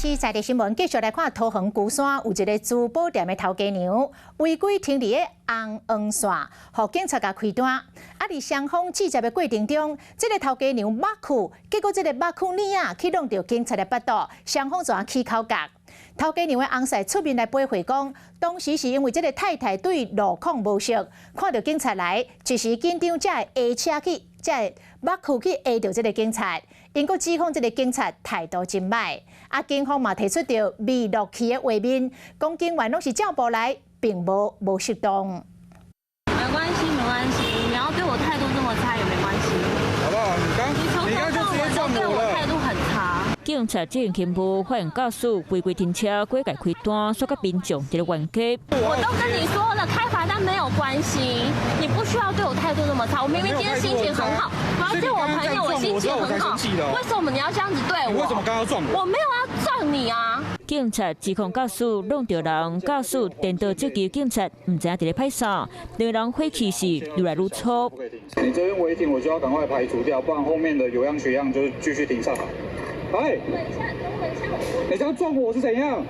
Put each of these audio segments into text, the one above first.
視在地新聞，繼續來看桃園龜山有一个珠寶店的頭家娘違規停佇个紅黃線，予警察共開單。啊，佇雙方指責的過程中，這个頭家娘目睏，結果這个目睏鏈仔去弄著警察的腹肚，雙方就起口角。頭家娘的翁婿出面來駁回講，當時是因為這个太太對路況無熟，看著警察來，一時緊張才會下車去，才會目睏去壓著這个警察。𪜶閣指控這个警察態度真䆀，啊，警方嘛提出著未錄去的畫面，講警員攏是照步來，並無無適當。沒關係，沒關係，你要對我態度這麼差也沒關係。好不好？你剛你從頭到尾都對我態度很差。警察執行勤務，發現駕駛違規停車，過共開單，煞佮民眾佇咧冤家。我都跟你說了，開罰單沒有關係，你不需要對我態度那麼差。我明明今天心情很好，我要見我朋友，我心情很好，為什麼你要這樣子對我？你為什麼剛剛撞我？我沒有要撞你啊！警察指控駕駛弄著人，駕駛顛倒質疑警察，毋知影佇咧拍啥，兩人火氣是愈來愈粗。你這邊違停，我就要趕快排除掉，不然後面的有樣學樣，就繼續停上來。哎，等一下，等我一下，你這樣撞我是怎樣？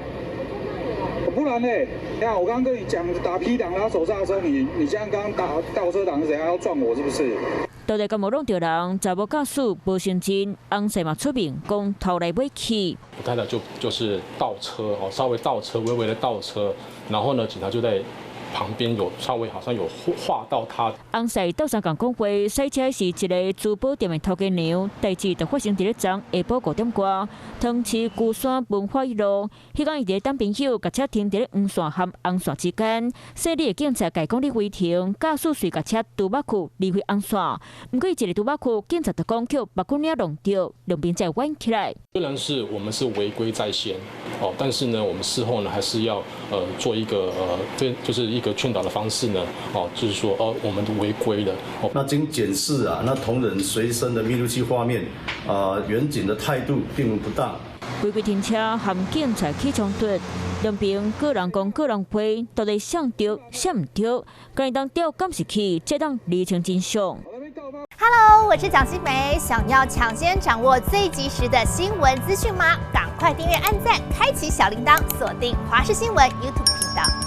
不然呢？你看我剛剛跟你講打 P 檔拉手剎車，你這樣剛剛打倒車檔是怎樣？要撞我是不是？到底敢無弄著人？查某駕駛無承認，翁婿嘛出面講頭來尾去。我太太就是倒車哦，稍微倒車，微微的倒車，然後呢，警察就在旁邊有稍微好像有劃到他。翁婿鬥相共講話，駛車是一个珠寶店的頭家娘，代誌就發生佇咧昨下晡5點外，桃市龜山文化一路，彼工伊佇咧等朋友，共車停佇咧黃線和紅線之間，細膩的警察共伊講你違停，駕駛遂共車拄目睏離開紅線，毋過伊一个拄目睏，警察就講予目睏領弄著，兩邊才冤起來。雖然是我們是違規在先，哦，但是呢，我們事後呢，還是要做一個對，就是一個勸導的方式呢，哦，就是說哦，我們都違規了。哦，那經檢視啊，那同仁隨身的密錄器畫面啊，員警的態度並無不當。違規停車和警察起衝突，兩邊各人講各人話，到底誰對誰毋對？敢會當調監視器，才當釐清真相。 Hello，我是蔣新梅，想要搶先掌握最及時的新聞資訊嗎？趕快訂閱、按讚、開啟小鈴鐺，鎖定華視新聞 YouTube 頻道。